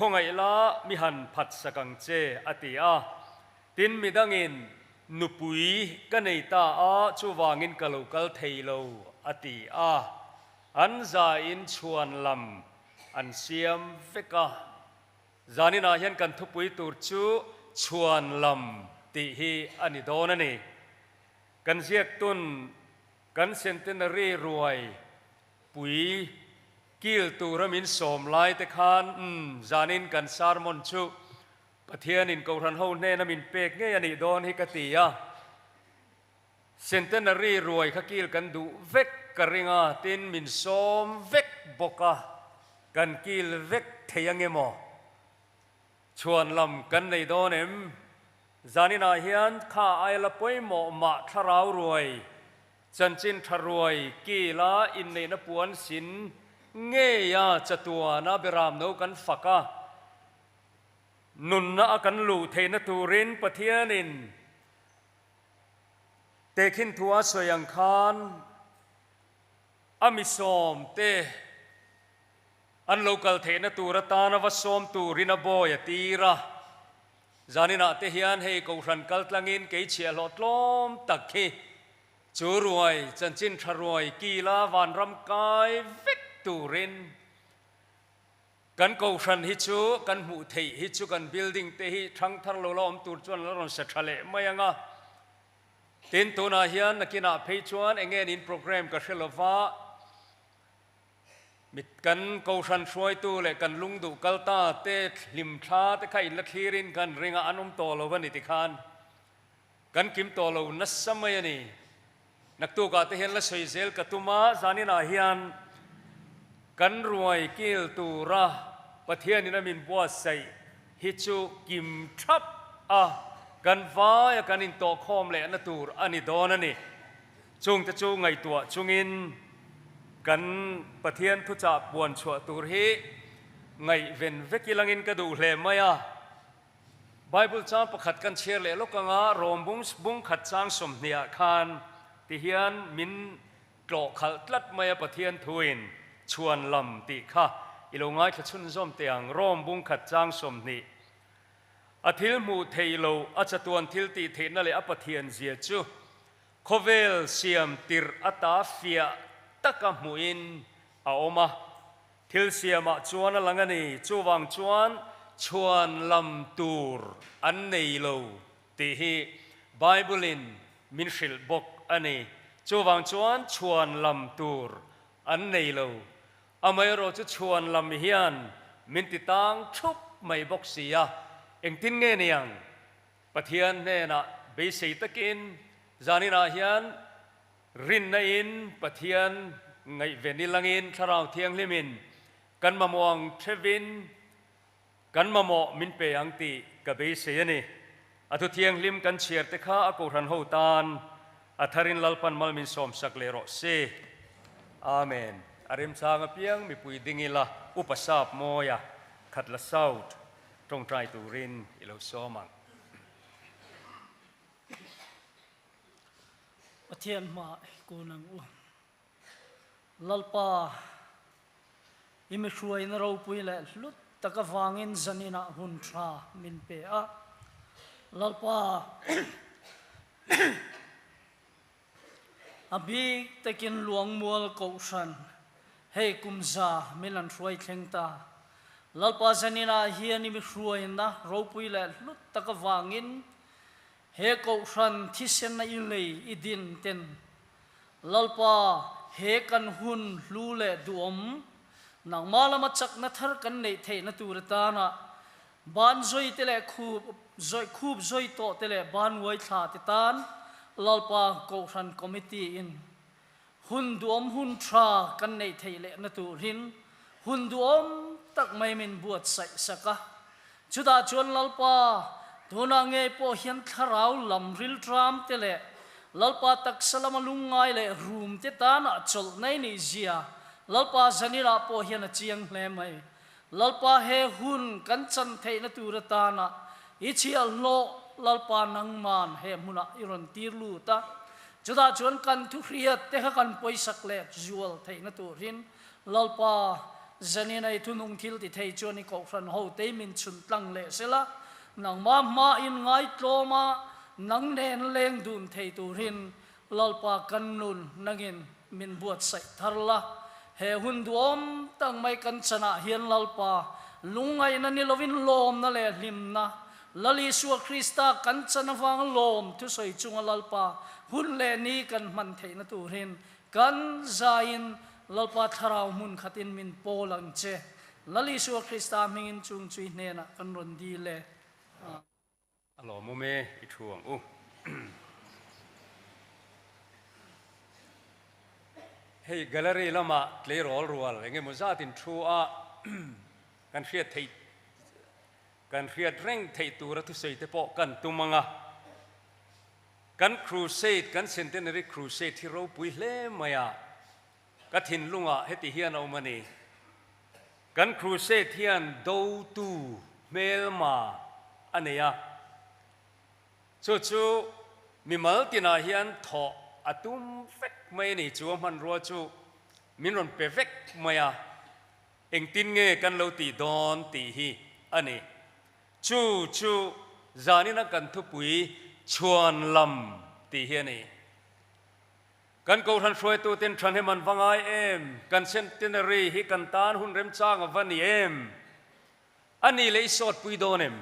Khawngaih la mi han phat sak ang che, a ti a. Tin, midangin, Nupui ka nei ta a, chuvangin ka lo kal thei lo, a ti a. An zain chhuan lam an siam vek a. Zaninah hian kan thupui tur chu chhuan lam tih hi a ni dawn a ni. Kan ziaktun kan centenary ruai pui kil tura min sawm lai te khan umm zanin kan sermon chu Pathianin Kohhran ho hnena min pek ngei a nih dawn hi ka ti a. Centenary ruai kha kil kan duh vek ka ring a, tin min sawm vek bawk a, kan kil vek thei ange maw? Chhuan lam kan nei dawn em? Zaninah hian kha aila pawimawh mah thlarau ruai Chanchin tha ruai kila inneihna puan sin ngeia chatuana beramno kan fak a, nunna a kan luh theihna turin Pathianin tehkhin thu a sawi ang khan a mi sawmte an lo kal theihna tur atana va sawm turin a bawi a tir a. Zaninah te hian hei Kohhran kal tlangin kei chhiahhlawh tlawm tak hi chu ruai chanchin tha ruai kila vanram kai vek turin kan Kohhran hi chu kan hmuh theih hi chu kan building te hi thangthar lo la awm tur chuan la rawn sa tha leh mai ang a. Tin, tunah hian nakinah phei chuan eng nge niin program ka hre lova. Mit kan Kohhran hruaitu leh kan lungduh kal ta te hlim thla te kha inla thlirin kan ring a, an awm tawh lo a ni tikhan kan kim tawh lo nasa mai a ni. Naktukah te hian la sawi zel ka tum a, zaninah hian kan ruai kil tura Pathianin a min buatsaih hi chu kim thap a, kan vaia kan intawhkhawm lehna tur a ni dawn a ni. Chungte chu ngaihtuah chungin kan Pathian thuchah puan chhuah tur hi ngaihven vek ilangin ka duh hle mai a. Bible chang pakhat kan chhiar leh lawk anga Rom bung bung khat chang 20 ah khan ti hian min tlawh khalh tlat mai a Pathian thuin chhuan lam tih kha i lo ngaithla chhunzawm teh ang Rom bung khat chang 20 a thil hmuh theih loh a chatuan thil tih theihna leh a Pathian zia chu Khawvel siam tirh ata fiah taka hmuhin a awm a, thil siamah chuan a lang a ni. Chuvang chuan chhuan lam tur an nei lo tih hi Bible-in min hrilh bawk a ni. Chuvang chuan chhuan lam tur an nei lo. Amaherawh chu chhuan lam hian min ti tang thup mai bawk si a, engtin nge niang? Pathian hnenah beisei takin zaninah hian rinna in Pathian ngaihven ilangin Thlarau Thianghlimin kan mamawh ang thevin kan mamawh min pe ang tih ka beisei a ni. A thu thianghlim kan chhiar te kha a Kohhran ho tan a tharin Lalpan mal min sawmsak leh rawh se. Amen. A remchang apiang mipui ding ila Upa Sap Mawia Khatla South Tawngtai turin i lo sawm ang. Pathian hmah i kun ang u. Lalpa, i mi hruaina ropui leh hlut tak avangin zaninah hun tha min pe a. Lalpa, a bik takin Luangmual Kohhran hei kum za min an hruai thleng ta. Lalpa zaninah hian i mi hruaina ropui leh hlut tak avangin he Kohhran thisen a i lei i din ten Lalpa he kan hun hlu leh duhawm nangmah lama chakna thar kan neih theihna tur atana Ban zui te leh khup zui khup zui tawh te leh ban uai thla te tan Lalpa Kohhran Committee in hun duhawm hun tha kan neih theih leh na turin hun duhawm tak mai min buatsaih sak a. Chutah chuan Lalpa tunah ngei pawh hian thlarau lam rilṭam te leh Lalpa taksa lama lungngai leh rum te tanah chawlh nei nih zia Lalpa zaninah pawh hian a chiang hle mai. Lalpa he hun kan chan theihna tur atana i chhiahhlawh Lalpa nangman he hmunah i rawn tir lut a, chutah chuan kan thuhriat te kha kan pawisak leh zual theihna turin Lalpa Zanin a i thunung thil ti thei chuan i kohhran ho te min chhun tlang leh sela, nangmah hma in ngaitlawm a, nang nen leng dun thei turin Lalpa kan nun nangin min buatsaih thar la. He hun duhawm tak mai kan chanah hian Lalpa lungngaihna ni lovin lawmna leh hlimna, Lal Isua Krista kan chan avanga lawm thusawi chunga Lalpa hun leh ni kan hman theihna turin Kan zaiin Lalpa Thlarau hmun khatin min pawl ang che. Lal Isua Krista hmingin chung chui hnenah kan rawn dil e. Amen. A lawmawm e, i thu ang u. Hei gallery lamah tleirawl rual eng emaw zatin thu a kan hriat theih kan hriat reng theih tura thusawi te pawh kan tum ang a. Kan crusade, kan centenary crusade hi ropui hle mai a, ka thinlungah heti hian a awm a ni. Kan crusade hian dotu hmelma a nei a, chu chu mimal tinah hian thawh a tum vek mai a ni. Chu a hmanrua chu min rawn pe vek mai a, engtin nge kan lo tih dawn tih hi a ni. Chu chu zanina kan thupui chhuan lam tih hi a ni. Kan Kohhran hruaituten thahnem an va ngai em? Kan Centenary hi kan tan hun remchang a va ni em? A nih leh i sawtpui dawn em?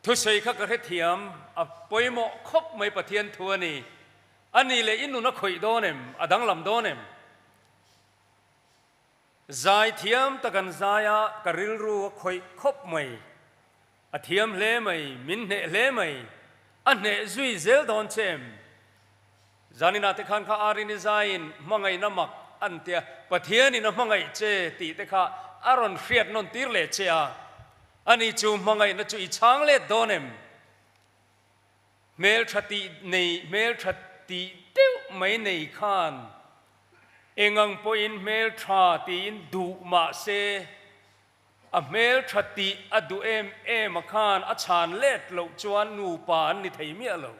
Thusawi kha ka hrethiam, a pawimawh khawp mai Pathian thu a ni. A nih leh i nun a khawih dawn em? A danglam dawn em? Zai thiam tak an zai a, ka rilru a khawih khawp mai. A thiam hle mai, min hneh hle mai. A hneh zui zel dawn che em? Zaninah te khan kha Arini zaiin hmangaihna mak an tia, Pathianin a hmangaih che tih te kha a rawn hriat nawn tir leh che a. Ani chu hmangaihna chu i chhang let dawn em? Hmeltha tih nei, hmeltha tih deuh mai nei khan Engang pawhin hmeltha tiin duh mah se, a hmeltha tih a duh em em a khan a chhan let loh chuan nupa an ni thei miah lo.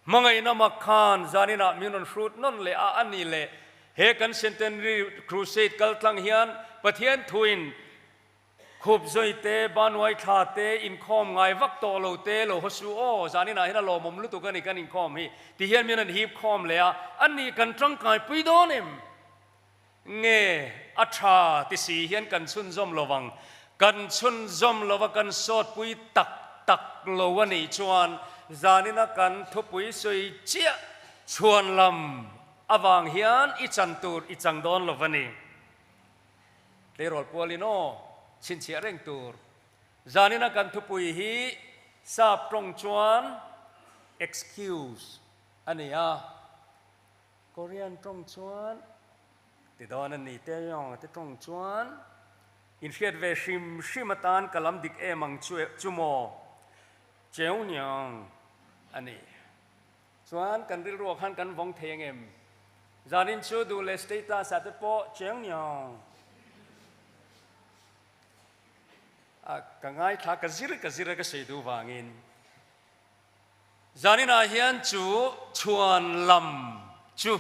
Hmangaihna mak khan zaninah min rawn hrut nawn leh a, a ni leh he kan Centenary Crusade kaltlang hian Pathian thuin Khup zawi te, banuai thla te, inkhawm ngai vak tawh lo te, lo haw su aw, zaninah hian a lawmawm lutuk a ni kan inkhawm hi, ti hian min an hip khawm leh a, a nih kan tangkai pui dawn em? Nge a tha ti si hian kan chhunzawm lo vang, kan chhunzawm lo va kan sawt pui tak tak lo a nih chuan zanina kan thupui sawi chiah chhuan lam avang hian i chan tur i chang dawn lo va ni. Tleirawl pualin aw, chhinchhiah reng tur. Zanina kan thupui hi sap tawng chuan excuse a ni a, Korean tawng chuan ti dawn a ni, Taeyong te tawng chuan inhriat ve hrim hrim atan ka lam dik em ang chu chu maw? Cheongyang a ni. Chuan kan rilruah khan kan vawng thei ang em? Zanin chu duh leh status ah te pawh cheng niang. A ka ngaithla ka zir ka zir a ka sawi duh vangin. Zanin ah hian chu chhuan lam chu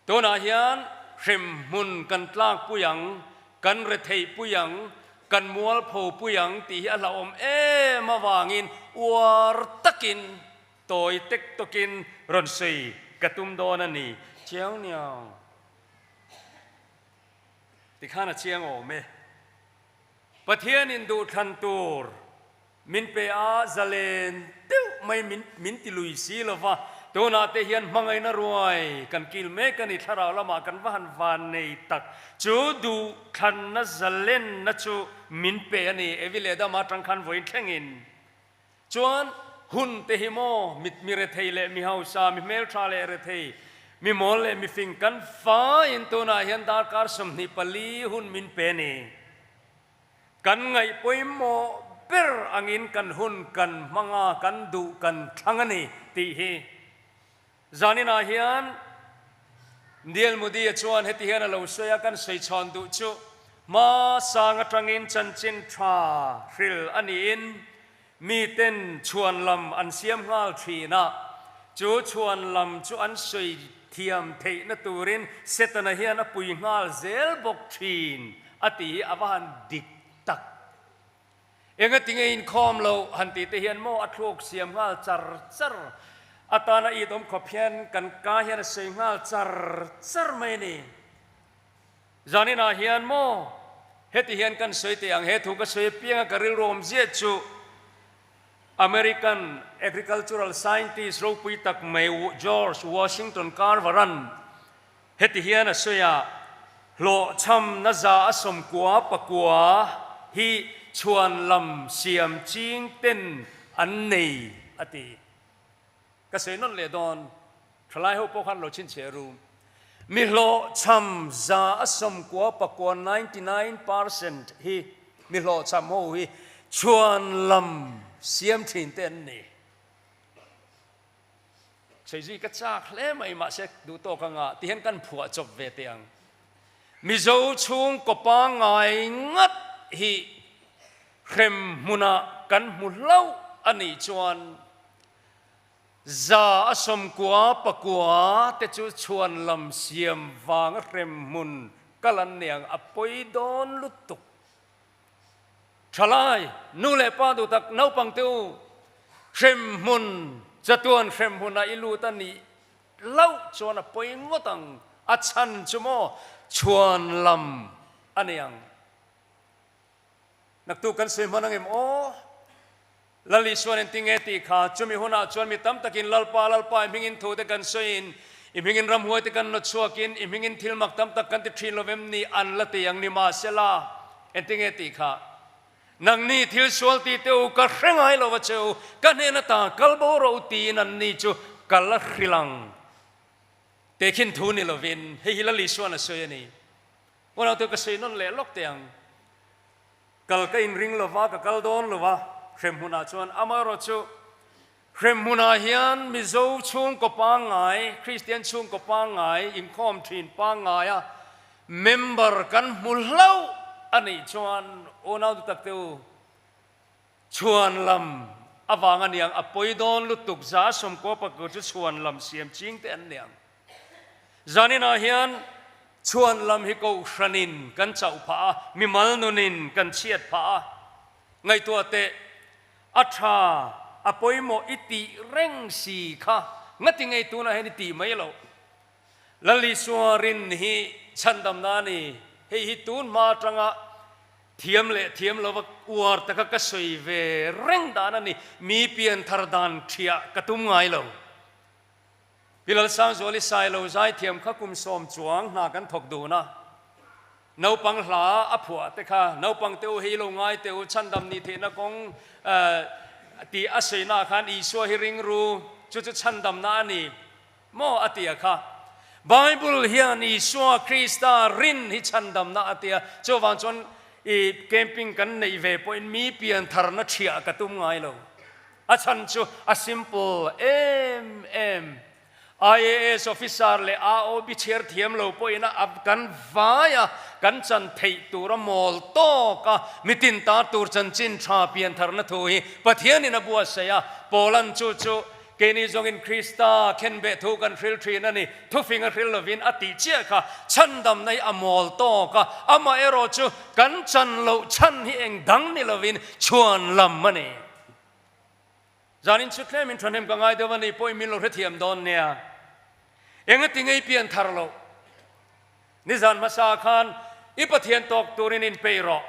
tunah hian hremhmun kan tlak pui ang, kan retheih pui ang, kan mualpho pui ang tih hi a hlauhawm em avangin uar takin Tawi tek tawkin rawn sawi ka tum dawn a ni. Chiang niang. Tikhan a chiang awm e. Pathianin duhthlan tur min pe a, zalen deuh mai min min ti lui si lo va. Tunah te hian hmangaihna ruai kan kil mek a ni. Thlarau lamah kan va han van nei tak. Chu duhthlanna zalenna chu min pe a ni. Evi leh Adama atang khan vawiin thlengin. Chuan hun te hi maw mit mi rethei leh mi hausa, mi hmeltha leh rethei, mi mawl leh mi fing kan faiin tunah hian darkar 24 hun min pe ni. Kan ngaih pawimawh ber angin kan hun kan hmang a, kan duh kan thlang a ni tih hi. Zaninah hian Neil Modi-a chuan heti hian a lo sawi a, kan sawi chhawn duh chu hma sang atangin chanchin tha hril a niin miten chhuan lam an siam nghal thin a, chu chhuan lam chu an sawi thiam theihna turin Setana hian a pui nghal zel bawk thin a tih hi a va han dik tak. Engatinge inkhawm lo han tih te hian maw a thluak siam nghal char char atana it awm khawp hian kan ka hian a sawi nghal char char mai a ni. Zaninah hian maw heti hian kan sawi teh ang, he thu ka sawi apianga ka rilru awm ziah chu American agricultural scientist ropui tak mai George Washington Carver-a'n heti hian a sawi a, Hlawhchhamna 199 hi chhuan lam siam ching ten an nei, a ti. Ka sawi nawn leh dawn, thalai ho pawh khan lo chhinchhiah ru. Mi hlawhchham 99, 99%, hi mi hlawhchham ho hi chhuan lam siam thin te an ni. Sawi zui ka chak hle mai mahse duh tawk anga ti hian kan phuah chawp ve teh ang. Mizo chhungkaw pangngai ngat hi hrem hmunah kan hmu hlauh a nih chuan 99 te chu chhuan lam siam vanga hrem hmun kal an ni ang a pawi dawn lutuk. Thalai, nu leh pa duh tak naupang te u, hrem hmun chatuan hrem hmunah i lut a nih loh chuan a pawi ngawt ang, a chhan chu maw chhuan lam a ni ang. Naktuk kan sawi hman ang em aw? Lal Isuan engti nge tih kha chumi hunah chuan mi tam takin Lalpa, Lalpa i hmingin thu te kan sawiin, i hmingin ramhuai te kan nawt chhuakin, i hmingin thil mak tam tak kan ti thin lo vem ni an la ti ang ni mahsela engti nge tih kha nangni thil sual ti te u ka hre ngai lo va che u, ka hnen ata kal bo rawh u tiin anni chu ka la hrilh ang. Tehkhin thu ni lovin hei hi Lal Isuan a sawi a ni. Unaute ka sawi nawn leh lawk teh ang. Kal ka inring lo va, ka kal dawn lo va, hremhmunah chuan amaherawhchu hremhmunah hian Mizo chhungkaw pangngai, Kristian chhungkaw pangngai, inkhawm thin pangngaia member kan hmu hlauh a nih chuan unau dutak te u, chhuan lam avang a niang, a pawi dawn lutuk, 99 chu chhuan lam siam ching te an niang. Zaninah hian chhuan lam hi kohhranin kan chauh phah a, mimal nunin kan chhiat phah a. Ngaihtuah teh, a tha, a pawimawh i tih reng si kha ngati ngei tunah hian i tih mai loh. Lal Isua rin hi chhandamna a ni. Hei hi tun hma atanga thiam leh thiam lova uar taka ka sawi ve reng dan a ni. Mi pianthar dan thiah ka tum ngai lo. Pi Lalsangzuali Sailo zaithiam kha kum 10 chuang hna kan thawk dun a, naupang hla a phuah te kha naupang te u hei lo ngai te u chhandam nih theihna kawng tih a sawi na khan Isua hi ring ru chu chu chhandamna a ni maw a ti a kha. Bible hian Isua Krista rin hi chhandamna a ti a, chuvang chuan i camping kan neih ve pawhin mi piantharna thiah ka tum ngai lo. A chhan chu a simple em em. IAS officer leh AOB chhiar thiam lo pawhin a kan vai a, kan chan theih tur a mawl tawk a, mitin ta tur chanchin tha piantharna thu hi Pathianin a buatsaih a, Paulan chu chu keini zawngin Krista khenbeh thu kan hril thin a ni, thufing a hril lovin a tih chiah kha chhandamna hi a mawl tawk a, amaherawh chu kan chan loh chhan hi eng dang ni lovin chhuan lam a ni. Zanin chu tlemin thahnem ka ngai deuh a ni pawhin min lo hrethiam dawn nia. Engati ngei pian thar loh? Nizan hmasa khan i Pathian tawk turin inpeih rawh.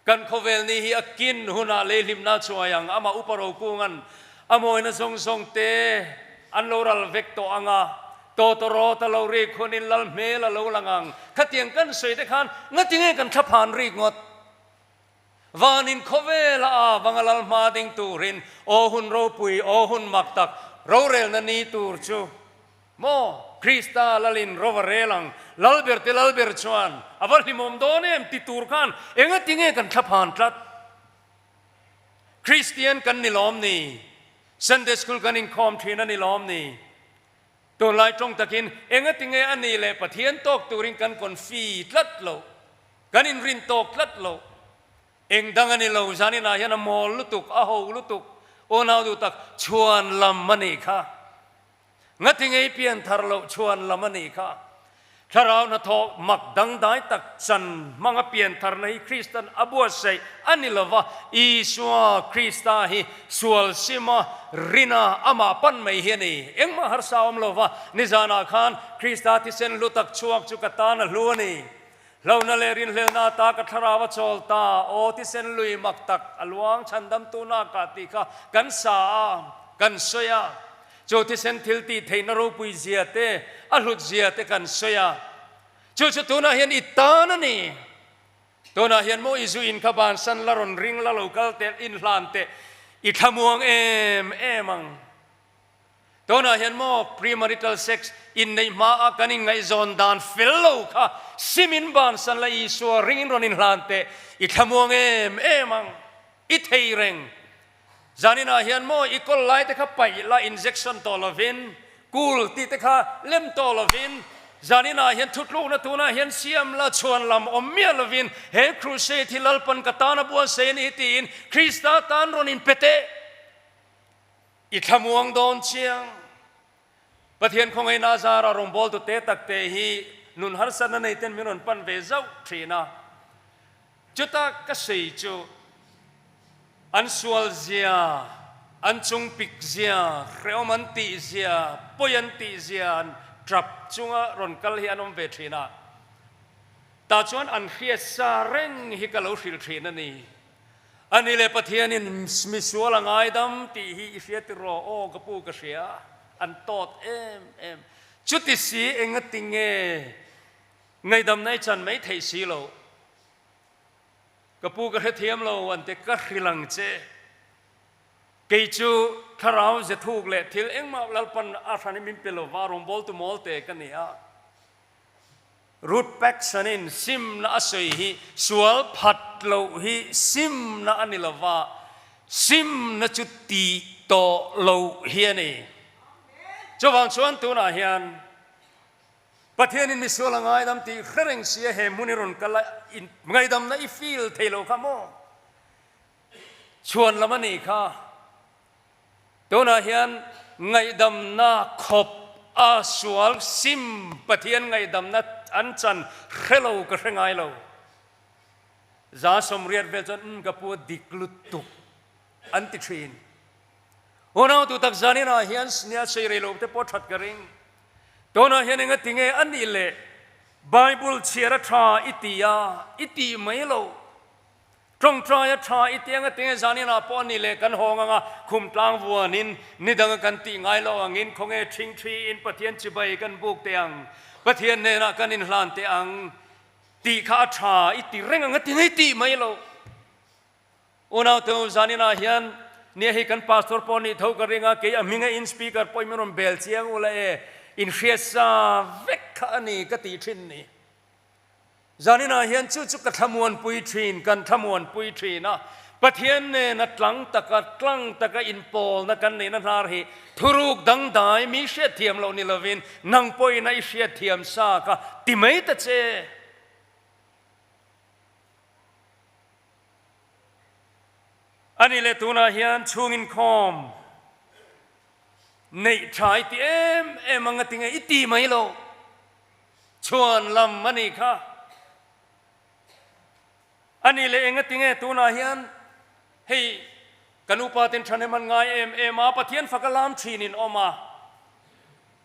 Kan khawvel ni hi a kin hunah leihlimna chuai ang, amah upa rokunga'n a mawina zawng zawng te an lo ral vek tawh ang a, tawtawrawt a lo rik hunin lal hmel a lo lang ang. Khatiang kan sawi te khan ngati nge kan thlaphan rik ngawt? Vanin khawvela a vanga lal hma ding turin aw hun ropui, aw hun mak tak, rorelna ni tur chu maw Krista lalin rova rel ang, Lalber te Lalber chuan a va hlimawm dawn em ti tur khan engati nge kan thlaphan tlat? Kristian kan ni lawm ni? Sunday School kan inkhawm thin a ni lawm ni? Tunlai tawng takin engati nge a ni leh Pathian tawk turin kan confi tlat loh, kan inrin tawk tlat loh. Eng dang a ni lo, zaninah hian a mawl lutuk, a ho lutuk, unau duh tak chhuan lam a nih kha. Ngati ngei pian thar loh chhuan lam a nih kha. Thlarau hnathawh mak dangdai tak chan hmanga pian tharna hi Kristan a buatsaih a ni lo va, Isua Krista hi sual sima rina amah pan mai hi a ni. Engmah harsa a awm lo va, nizanah khan Krista thisen hlu tak chhuak chu ka tan a hlu a ni. Hlauhna leh rinhlelna ata ka thlarau a chawl ta, aw thisen lui mak tak a luang chhandamtu nakah tih kha kan sa a, kan sawi a. Chu thisen thil tih theihna ropui zia te, a hlut zia te kan sawi a. Chu chu tunah hian i tan a ni. Tunah hian maw i zu in kha bansan la rawn ring la lo kal teh inhlan teh i thlamuang em em ang. Tunah hian maw premarital sex inneih hma a kan inngaihzawn dan fel lo kha simin bansan la Isua ringin rawn inhlan teh i thlamuang em em ang. I thei reng. Zaninah hian maw i kawl lai te kha paih la injection tawh lovin, kul tih te kha lem tawh lovin, zaninah hian thutlukna tunah hian siam la chhuan lam awm miah lovin he crusade hi Lalpan ka tan a buatsaih a ni tiin Krista tan rawn inpe teh. I thlamuang dawn chiang. Pathian khawngaihna azara rawngbawltu te tak te hi nun harsatna nei ten min rawn pan ve zauh thin a. Chuta ka sawi chu an sual zia, an chung pik zia, hrehawm an tih zia, pawi an tih zia an tap chunga rawn kal hi an awm ve thin a. Tah chuan an hriat sa reng hi ka lo hrilh thin a ni. A ni le Pathianin misual a ngaidam tih hi i hria ti rawh aw ka pu ka hria an tawt em em. Chuti si engati nge ngaihdamna i chan mai theih si lo. Ka pu ka hrethiam lo an ti ka hrilh ang che. Kei chu thlarau zethuk leh thil engmah Lalpan a hran i min pe lova rawngbawltu mawl te ka ni a. Ruth Paxson-in simna a sawi hi sual phat loh hi simna a ni lo va, simna chu tih tawh loh hi a ni. Chuvang chuan tunah hian Pathianin misual a ngaidam tih hre reng sia he hmun i rawn kal a, ngaidamna i feel thei lo kha maw? Chhuan lam a nih kha. Tunah hian ngaihdamna khawp a sual sim Pathian ngaihdamna an chan hre lo ka hre ngai lo. 180 vel chuan umm ka pu a dik lutuk an ti thin. Unau tu tak zaninah hian nia sei rei lo te pawh that ka ring. Tunah hian enga tinge a nih leh Bible chhiar a tha i ti a i tih mai lo. Tawngtai a tha i tiang a tinge zaninah pawh a ni leh kan hawng anga khum tlang vuanin ni danga kan tih ngai lo angin khawnge thing thiin Pathian chibai kan buk teh ang, Pathian hnenah kan inhlan teh ang tih kha a tha i ti reng ang a ti ngei tih mai lo. Unaute zaninah hian nia hei kan pastor pawh nih tho ka ring a, kei a hminga in speaker pawh in min rawn bel chiang ula e, inhriatsa vek kha a ni ka tih thin ni. Zaninah hian chu chu ka thlamuanpui thin, kan thlamuanpui thin a. Pathian nena tlang taka tlang taka inpawlna kan neihna hnar hi thuruk dangdai mi hriatthiam loh ni lovin nang pawhin a i hriatthiam sa kha ti mai ta che. A ni leh tunah hian chhung inkhawm neih tha i ti em em ang a ti nge i ti mai lo. Chhuan lam a nih kha. A nih leh enga tinge tunah hian hei kan upa ten thahnem an ngai em em a, Pathian fak a lam thin in awm a,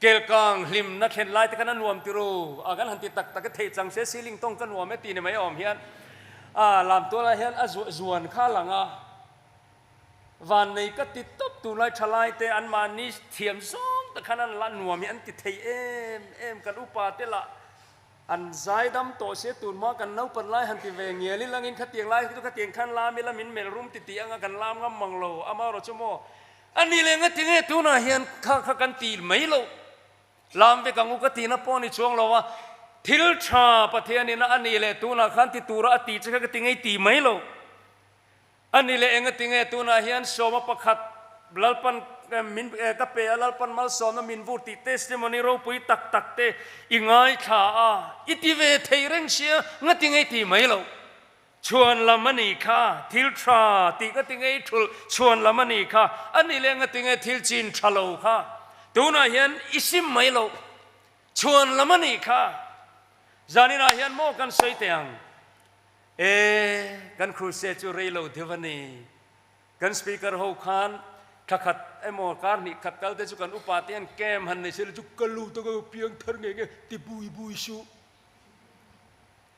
kelkang hlimna thlen lai te khan a nuam ti ru a, kan han ti tak tak e theih chang se ceiling tawng ka nuam e ti ni mai awm hian a lam tualah hian a zuan kha a lang a. Vannei ka ti tawp tunlai thalai te an mahni thiam zawng tak khan an la nuam hi an ti thei em em kan upa te lah an zaidam tawh sia tun hma kan naupan lai han ti ve ngial ila angin khatiang lai chu khatiang khan lam ila min melh rum ti tih anga kan lam ngam mang lo amaherawh chu maw a ni leh nga tinge tunah hian kha kha kan ti mai loh lam vek ang u ka tihna pawh a ni chuang lo a thil tha Pathianin a ni leh tunah khan ti tura a tih che kha ka ti ngei ti mai lo. A ni leh enga tinge tunah hian sawma pakhat Lalpan min ka pe a, Lalpan malsawmna min vur tih testimony ropui tak tak te i ngaithla a, i ti ve thei reng sia, nga ti ngei ti mai lo. Chhuan lam a nih kha, thil tha tih nga ti ngei thulh chhuan lam a nih kha, a ni leh enga tinge thil chin tha lo kha. Tunah hian i sim mai loh chhuan lam a nih kha. Zaninah hian maw kan sawi teh ang? E, kan crusade chu rei lo deuh a ni. Kan speaker ho khan thla khat emaw kar hnih khat kal te chu kan upa te hian camp han nei se la chu ka lut a ka piang thar ngei ngei ti bui bui suh.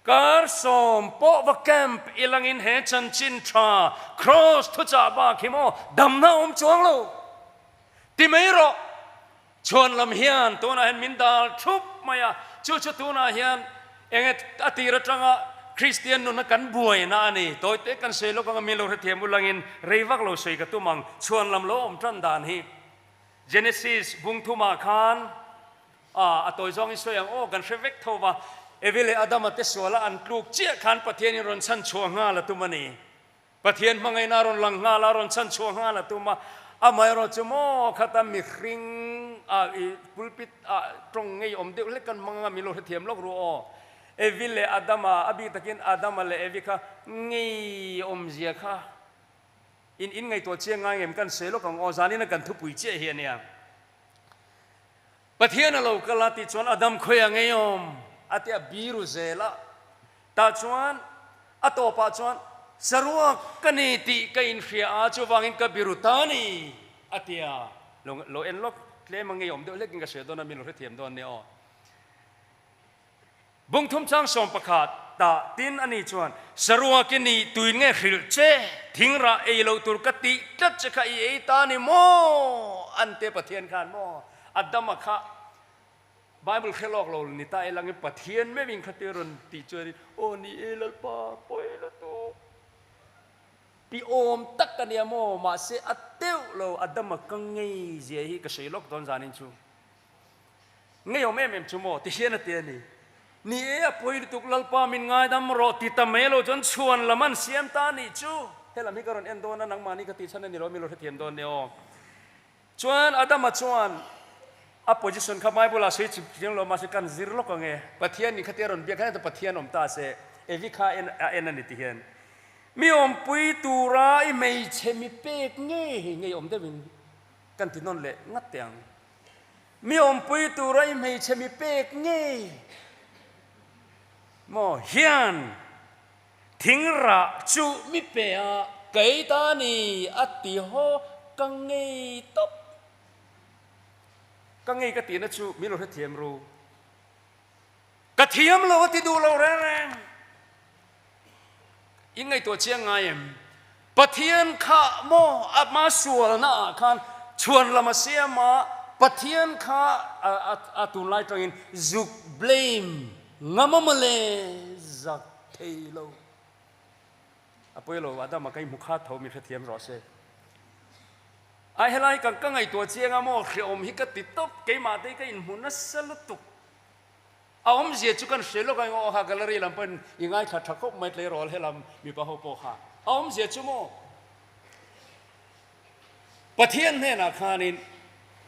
Kar sawm pawh va camp i langin he chanchin tha Kraws thuchah bak hi maw damna awm chuang lo ti mai rawh. Chhuan lam hian tunah hian min dal thup mai a, chu chu tunah hian enge a tir atanga Kristian nuna kan buaina a ni. Tawite kan sawi lawk anga min lo hrethiam u langin rei vak lo sawi ka tum ang. Chhuan lam lo awm tan dan hi Genesis bung thumah khan A, a tawi zawngin sawi ang aw, kan hre vek tho va, Evi leh Adama te suala an tluk chiah khan Pathianin rawn chhan chhuah nghal a tum a ni. Pathian hmangaihna a rawn lang nghal a, a rawn chhan chhuah nghal a tum a. Amaherawh chu maw khata mihring a i pulpit ah tawng ngei awm deuh hlek kan hmang anga min lo hrethiam lawk ru aw. Evi leh Adama, a bik takin Adama leh Evi kha ngei awmzia kha in in ngaihtuah chiang ngai ngem kan sawi lawk ang aw, zanin a kan thupui chiah hi a nia. Pathian a lo kal a tih chuan a dam khawi a ngeiawm a ti a biru zel a, tah chuan a tawpah chuan saruak ka ni tih ka inhria a, chuvangin ka biru ta ni a ti a, lo lo en lawk tlem a ngeiawm deuh hlekin ka hria dawn a, min lo hrethiam dawn nia aw. Bungthum chang 11 tah tin a ni chuan, Saruak i nih tuin nge hrilh che? Thingrah ei loh tur ka tih tlat che kha i ei ta ni maw? An te Pathian khan maw? Adama kha Bible hre lawk lo ni ta elangin Pathian meuhin kha te rawn tih chuanin, Aw ni e Lalpa, pawi lutuk. Ti awm tak a nia maw? Mahse a teuh lo, Adama ka ngei zia hi ka sawi lawk dawn zanin chu. Ngeiawm em em chu maw? Ti hian a ti a ni. Ni e, a pawi lutuk Lalpa min ngaidam rawh ti ta mai lo chuan chhuan lam an siam ta a nih chu. He lam hi ka rawn en dawn a, nangmahni ka tih chhan a ni lo, mi lo hrethiam dawn nia aw. Chuan Adama chuan a position kha Bible ah sawi chip chiang lo mahse kan zir lawk ang e. Pathian nih khatia rawn biak khan heta Pathian awm ta se, Evi kha en a en a ni ti hian. Mi awmpui tura i hmeichhe mi pek ngei ngei awm deuhin kan ti nawn leh ngat teh ang. Mi awmpui tura i hmeichhe mi pek ngei maw hian thingrah chu mi pe a, kei ta ni a ti haw ka ngei tawp. Ka ngei ka tihna chu min lo hrethiam ru. Ka thiam lo a ti duh lo reng reng. In ngaihtuah chiang ngai em? Pathian kha maw a hma sualna ah khan chhuan lam a siam a, Pathian kha a tunlai tangin zuk blame ngam a mawle zak thei lo. A pawi lo, Adama ka i hmu kha tho min hrethiam rawh se. Ai helai ka ngaihtuah chiang a maw hreawm hi ka ti tawp, keimah te hi ka inhmu nasa lutuk. A awmzia chu kan hre lawk a, aw kha gallery lam pawhin i ngaithla tha khawp mai tleirawl helam mipa ho pawh kha. A awmzia chu maw? Pathian hnenah khanin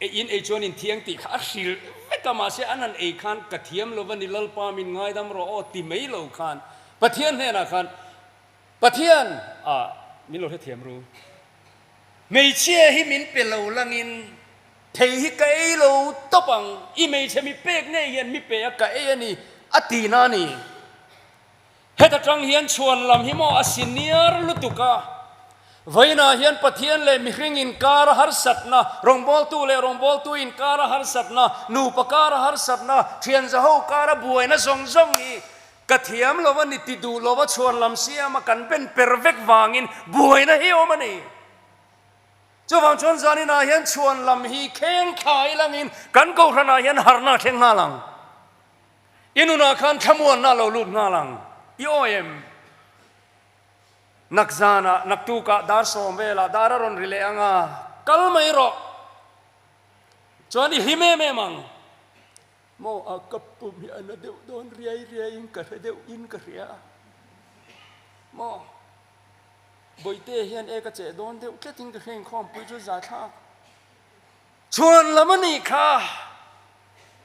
ei in ei chuan in thiang tih kha a hrilh vek a, mahse an han ei khan ka thiam lo va ni Lalpa min ngaidam rawh aw ti mai lo khan Pathian hnenah khan Pathian ah min lo hrethiam ru. Hmeichhia hi min pe lo langin Thei hi ka ei lo tawp ang, i hmeichhe mi pek ngei hian mi pe a ka ei a ni, a ti na a ni. Heta tang hian chhuan lam hi maw a senior lutuk a, vawiinah hian Pathian leh mihring inkar a harsatna, rawngbawltu leh rawngbawltu inkar a harsatna, nupa kar a harsatna, thianzaho kar a buaina zawng zawng hi ka thiam lo a ni ti duh lova chhuan lam siama kan ben per vek vangin buaina hi awm a ni. Chuvang chuan zaninah hian chhuan lam hi kheng thlai langin kan kohhranah hian harna a thleng nghal ang. I nunah khan thlamuanna a lo lut nghal ang. I awi em? Nak zanah, naktukah dar sawm velah dar a rawn ri leh ang a, kal mai rawh. Chuan i hlim em em ang. Maw a ka pum hi a na deuh dawn riai riaiin ka hre deuh in ka hria. Maw? Bawihte hian e ka cheh dawn deuh tlatin ka hre inkhawmpui chu za thlak chhuan lam a nih kha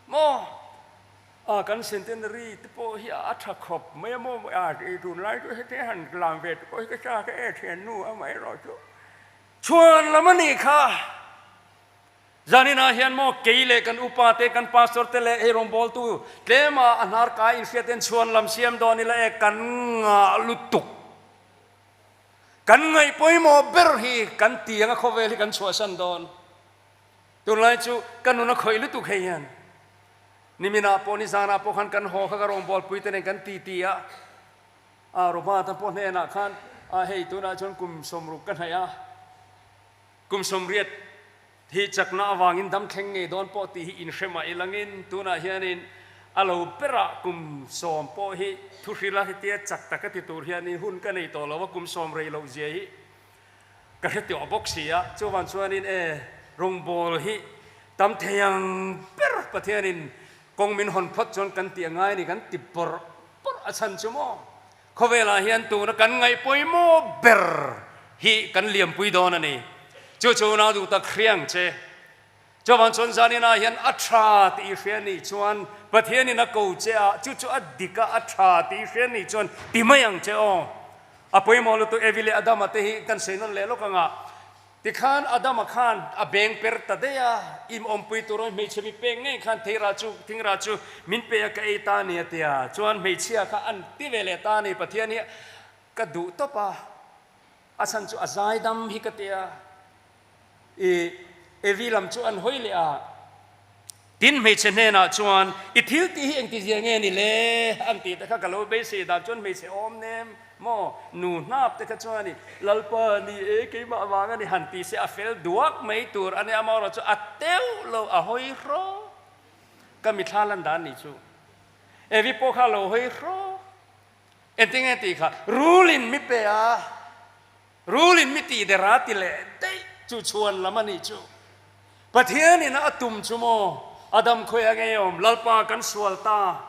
maw a kan centenary te pawh hi a tha khawp mai a maw a i tunlai chu heti han lam ve te pawh hi ka chak e thiannu amaherawhchu chhuan lam a nih kha. Zaninah hian maw kei leh kan upa te, kan pastor te leh hei rawngbawltu tlema a hnar kai inhriat hian chhuan lam siam dawn ila e kan ngah lutuk. Kan ngaih pawimawh ber hi kan ti anga khawvel hi kan chhuahsan dawn. Tunlai chu ka nun a khawih lutuk hei hian. Niminah pawh nizanah pawh khan kan haw kha ka rawngbawlpui te nen kan titi a, a Robert-a pawh hnenah khan a hei tunah chuan kum 60 ka hnaih a, kum 80 hi chakna avangin dam thleng ngei dawn pawh tih hi inhre mah ilangin tunah hianin a lo berah kum 10 pawh hi thuhrila hetia chak taka ti tur hianin hun ka nei tawh lo a, kum 10 rei loh zia hi Ka hre tawh bawk si a, chuvang chuanin e, rawngbâwl hi tam thei ang ber Pathianin kawng min hawn phawt chuan kan tih a ngai a ni, kan ti bawrh bawrh a chhan chu maw? Khawvelah hian tuna kan ngaih pawimawh ber hi kan liampui dawn a ni. Chu chu unau duh tak hriang che. Chuvang chuan zaninah hian a tha tih i hria nih chuan Pathianin a ko che a, chu chu a dik a, a tha tih i hria nih chuan ti mai ang che aw. A pawimawh lutuk Evi leh Adama te hi kan sawi nawn leh lawk ang a. Tikhan Adama khan a beng per ta daih a, im awmpui tur awm hmeichhe mi pek ngei khan theirah chu thingrah chu min pe a ka ei ta a ni a ti a. Chuan hmeichhia kha an ti ve leh ta a ni, Pathian hi ka duh tawp a, a chhan chu a zaidam hi ka ti a. I Evi lam chu an hawi leh a, tin hmeichhe hnenah chuan, I thil tih hi engtizia nge ni le? an tih te kha ka lo beisei dan chuan hmeichhe awm nem maw nu hnap te kha chuan i Lalpa ni e keimah vang a ni han ti se a fel duak mai tur a nia amaherawhchu chu a teuh lo a hawi hrawk ka mithla lan dan nih chu Evi pawh kha a lo hawi hrawk engtinge tih kha rulin mi pe a. Rulin mi tih der a ti leh daih chu chhuan lam a nih chu. Pathianin a tum chu maw Adam khawi a ngei awm Lalpa kan sual ta.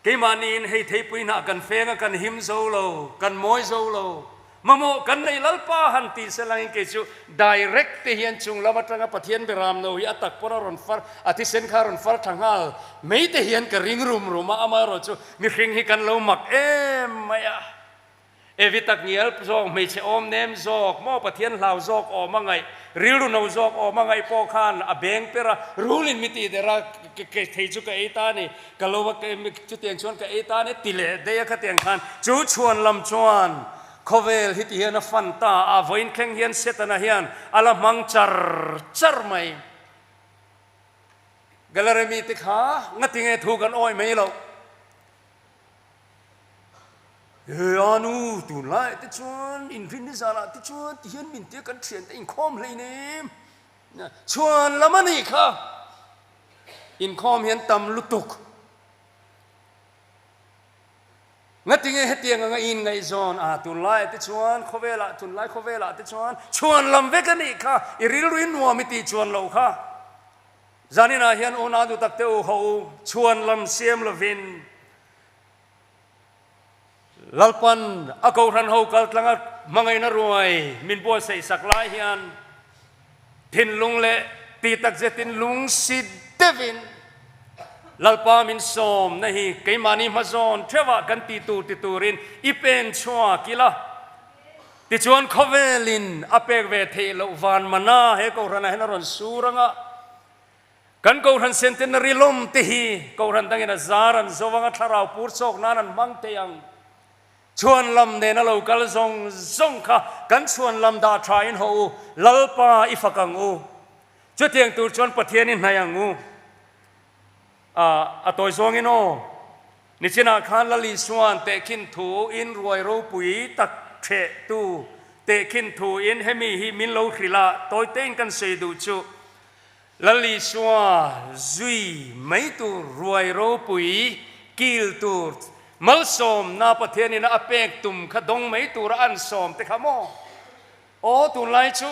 Keimahniin hei theipui hnah kan feng a kan him zo lo, kan mawi zo lo. Mamawh kan nei Lalpa han tih se langin kei chu direct te hian chung lam atanga Pathian beram no hi a tak pawh a rawn far a thisen kha a rawn far tha nghal mai te hian ka ring rum rum a amaherawh chu mihring hi kan lo mak em mai a. Evi tak ngial zawk, hmeichhe awm nem zawk, maw Pathian hlau zawk awm a ngaih, rilru no zawk awm a ngaih pawh khan a beng per a, rulin mi tih der a, ke thei chu ka ei ta a ni, ka lo a chutiang chuan ka ei ta a ni ti leh daih a khatiang khan chu chhuan lam chuan khawvel hi ti hian a fan ta a, vawiin thleng hian Setana hian a la hmang char char mai. Gallery mite kha ngatinge thu kan awih mai loh. He a nu tunlai te chuan inrin ni zanah te chuan ti hian min tia kan thiante inkhawm hleinem chhuan lam a nih kha inkhawm hian tam lutuk ngatinge hetiang anga in ngaihzawn a tunlai te chuan khawvelah tunlai khawvelah te chuan chhuan lam vek a nih kha i rilru in nuam i tih chuan loh kha Zaninah hian unau duh tak te u ho u chhuan lam siam lovin Lalpan a kohhran ho kal tlanga hmangaihna ruai min buatsaih sak lai hian thinlung leh ti tak zetin lung si deuhin Lalpa min sawmna hi keimahni hmazawn theuhah kan ti tur ti turin i pen chhuak ila. Tichuan khawvelin a pek ve theih loh van mana he kohhranah hian a rawn sur ang a, kan kohhran centenary lawm te hi kohhran dangin a zar an zo ang a, thlarau pur chawk nan an hmang thei ang. Chhuan lam nena lo kal zawng zawng kha kan chhuan lam dah tha in haw u, Lalpa i fak ang u. Chutiang tur chuan Pathian i hnaih ang u. A tawi zawngin aw, nichinah khan Lal Isua'n tehkhin thu in ruai ropui tak theh tu tehkhin thu in hemi hi min lo hrilh a, tawi tein kan sawi duh chu Lal Isua zui mai tur ruai ropui kil tur malsawmna Pathianin a pek tum kha dawng mai tura an sawm te kha maw? Aw tunlai chu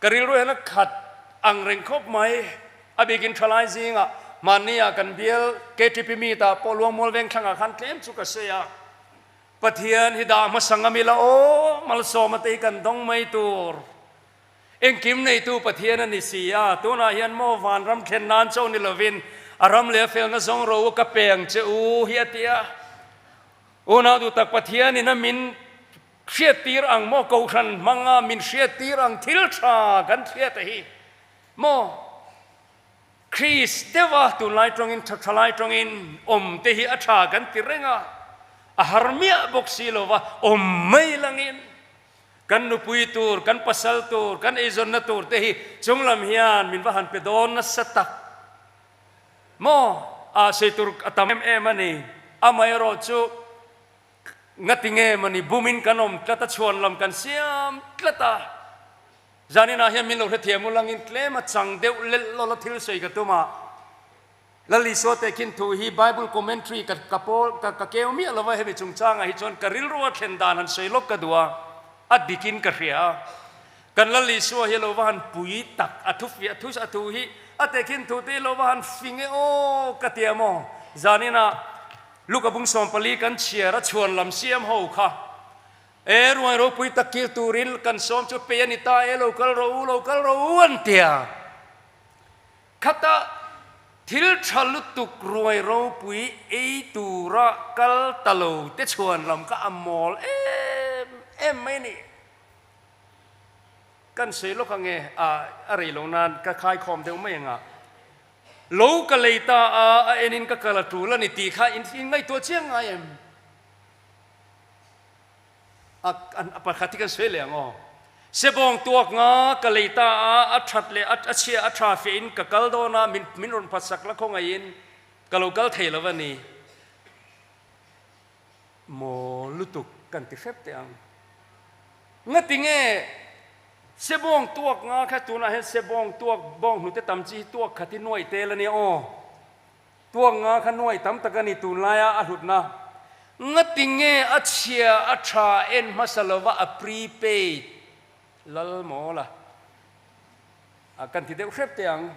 Ka rilru hian a khat ang reng khawp mai. A bikin thalai zingah mahnia kan bial KTP meet ah pawh Luangmual Vengthlangah khan tlem chu ka sawi a. Pathian hi dah hmasa ngam ila aw, malsawma te hi kan dawng mai tur. Engkim neitu Pathian a ni si a, tunah hian maw vanram thlen nan chauh ni lovin a ram leh a felna zawng ro u ka pe ang che u hi a ti a. Unau duh tak Pathianin a min Hriattir ang maw Kohhran hmanga min hriattir ang thil tha kan hriat a hi. Maw? Kris deuha tunlai tawngin tha thalai tawngin awm te hi a tha kan ti reng a, a har miah bawk si lo va, awm mai langin kan nupui tur, kan pasal tur, kan eizawnna tur te hi chunglam hian min va han pe dawn nasa tak. Maw? A sei tur a tam em em a ni. Amaherawhchu ngati nge mawni bumin kan awm tlat a, chhuan lam kan siam tlat a. Zaninah hian min lo hrethiam u langin tlem a chang deuh lelh lawla thil sawi ka tum a. Lal Isua tehkhin thu hi Bible commentary ka ka pawl ka ka keu miah lova hemi chungchangah hi chuan ka rilru a thlen dan han sawi lawk ka duh a, a dikin ka hria a. Kan Lal Isua hi lo va han pui tak a thu fiah thu a thu hi a tehkhin thu te hi lo va han fing e aw ka ti a maw. Zaninah Luka bung 14 kan chhiar a chhuan lam siam ho kha E ruai ropui tak kil turin kan sawm chu pei a ni ta e, lo kal rawh u, lo kal rawh u an ti a. Khata thil tha lutuk ruai ropui ei tura kal ta lo te chhuan lam kha a mawl em em mai a ni. Kan sawi lawk ange, a rei lo nan ka khaikhawm deuh mai anga. Lo ka lei ta a, a enin ka kal a tul a ni tih kha in ngaihtuah chiang ngai em? A pakhat hi kan sawi leh ang aw. Sebawng tuak nga ka lei ta a, a that leh a chhia a tha feh in ka kal dawn a, min min rawn phatsak la khawngaihin ka lo kal thei lo a ni. Maw lutuk kan ti hrep teh ang. Ngati nge sebawng tuak nga kha tunah hian sebawng tuak bawng hnute tam chi hi tuak khat hi nuaih tel a nia aw. Tuak nga kha nuai tam tak a ni tunlaia a hlutna. Ngati nge a chhia a tha en hmasa lova a prepaid lal mawl a? A kan ti deuh hrep teh ang.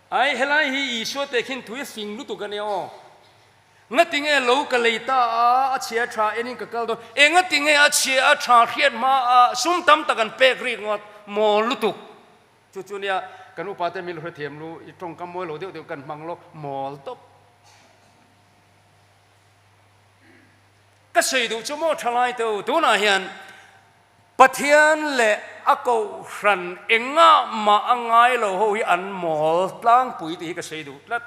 Ai helai hi Isua te khin thui a fing lutuk a nia aw. Ngati nge lo ka lei ta a, a chhia a tha enin ka kal dawn. E ngati nge a chhia a tha hriat hma a sum tam tak an pek rik ngawt mawl lutuk. Chu chu nia, kan upa te min lo hrethiam lu, i tawngkam mawi lo deuh deuh kan hmang lo, mawl tawp. Ka sawi duh chu maw thalai te u, tunah hian Pathian leh a kohhran engah mah a ngai lo ho hi an mawl tlangpui tih hi ka sawi duh tlat.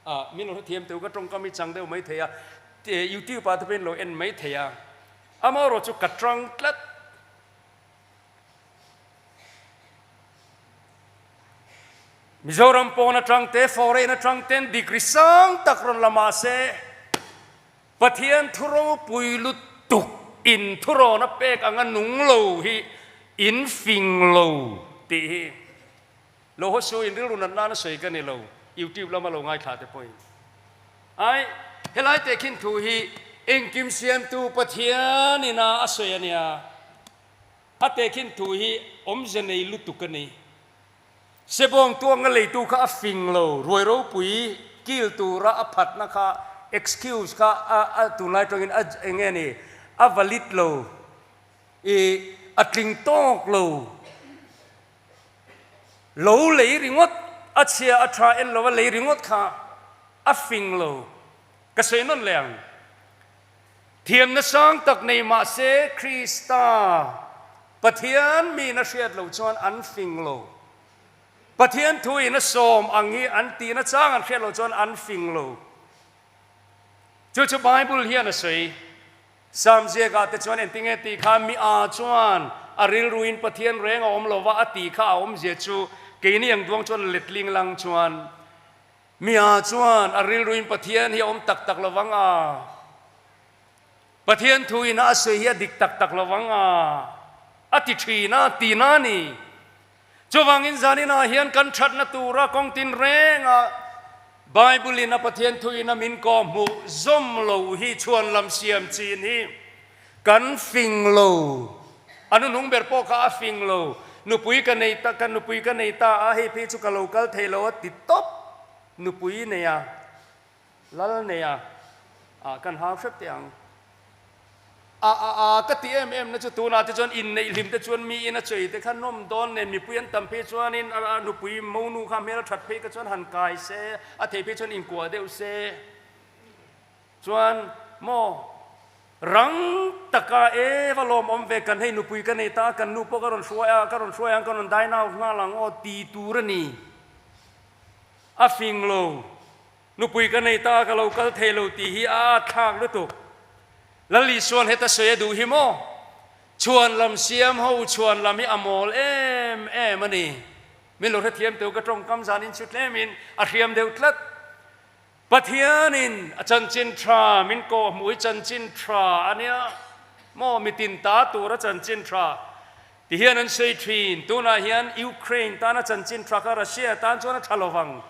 A, min lo hrethiam teu ka tawngkam hi chang deuh mai thei a, youtube ah te pawhin lo en mai thei a, amaherawh chu ka tang tlat. Mizoram pawn atang te, foreign atang ten degree sang tak rawn la mah se, Pathian thu ropui lutuk in thurawn a pek anga nung lo hi in fing lo tih hi lo haw su in rilru nat nana sawi ka ni lo, YouTube lama lo ngaithla te pawhin. Ai, helai tehkhin thu hi engkim siamtu Pathian ina a sawi a nia. A tehkhin thu hi awmze nei lutuk a ni. Sebawng tuanga leitu kha a fing lo, ruai ropui kil tura a phatna kha excuse kha a a tunlai tawngin a eng nge ni a valid lo i a tling tawk lo. Lo lei ringawt a chhia a tha en lo a lei ringawt kha a fing lo. Ka sawi nawn leh ang. Thiamna sang tak nei mah se Krista Pathian miin a hriat loh chuan an fing lo. Pathian thuin a sawm ang hi an tihna chang an hriat loh chuan an fing lo. Chu chu Bible hian a sawi. Psalm ziakah te chuan engtinge tih kha mi a chuan a rilruin Pathian reng a awm lova a tih kha a awmzia chu keini ang duang chuan letling lang chuan Mia chuan a rilruin Pathian hi a awm tak tak lovang a, Pathian thuin a sawi hi a dik tak tak lovang a, a ti thin a, ti na a ni. Chuvangin zaninah hian kan thatna tura kawng tin renga Bible in a Pathian thuin a min kawhhmuh zawm lo hi chhuan lam siam chin hi Kan fing lo. A nuhnung ber pawh kha a fing lo. Nupui ka nei ta, ka nupui ka nei ta a, hei phei chu ka lo kal thei lo a ti tawp. Nupui nei a, lal nei a, ah kan hau hrep teh ang. A a a ka ti em em na chu tunah te chuan inneih hlim te chuan mi in a chei te kha nawm dawn nen mipui an tam phei chuanin a a nupui monu kha hmel that phei kha chuan han kai se, a thei phei chuan inkuah deuh se. Chuan maw? Rang taka e va lawmawm ve kan hei nupui ka nei ta kan nu pawh ka rawn hruai a, ka rawn hruai ang ka rawn dine out nghal ang aw ti tur a ni. A fing lo, nupui ka nei ta ka lo kal thei lo tih hi a at thlak lutuk. Lal Isuan heta sawi a duh hi maw? Chhuan lam siam ho chhuan lam hi a mawl em em a ni. Min lo hrethiam teu ka tawngkam zanin chu tlemin a hriam deuh tlat. Pathianin a chanchin tha min kawh hmuh hi chanchin tha a nia maw? Mitin ta tura chanchin tha ti hian an sawi thin. Tunah hian Ukraine tana chanchin tha kha Russia tan chuan a tha lo vang.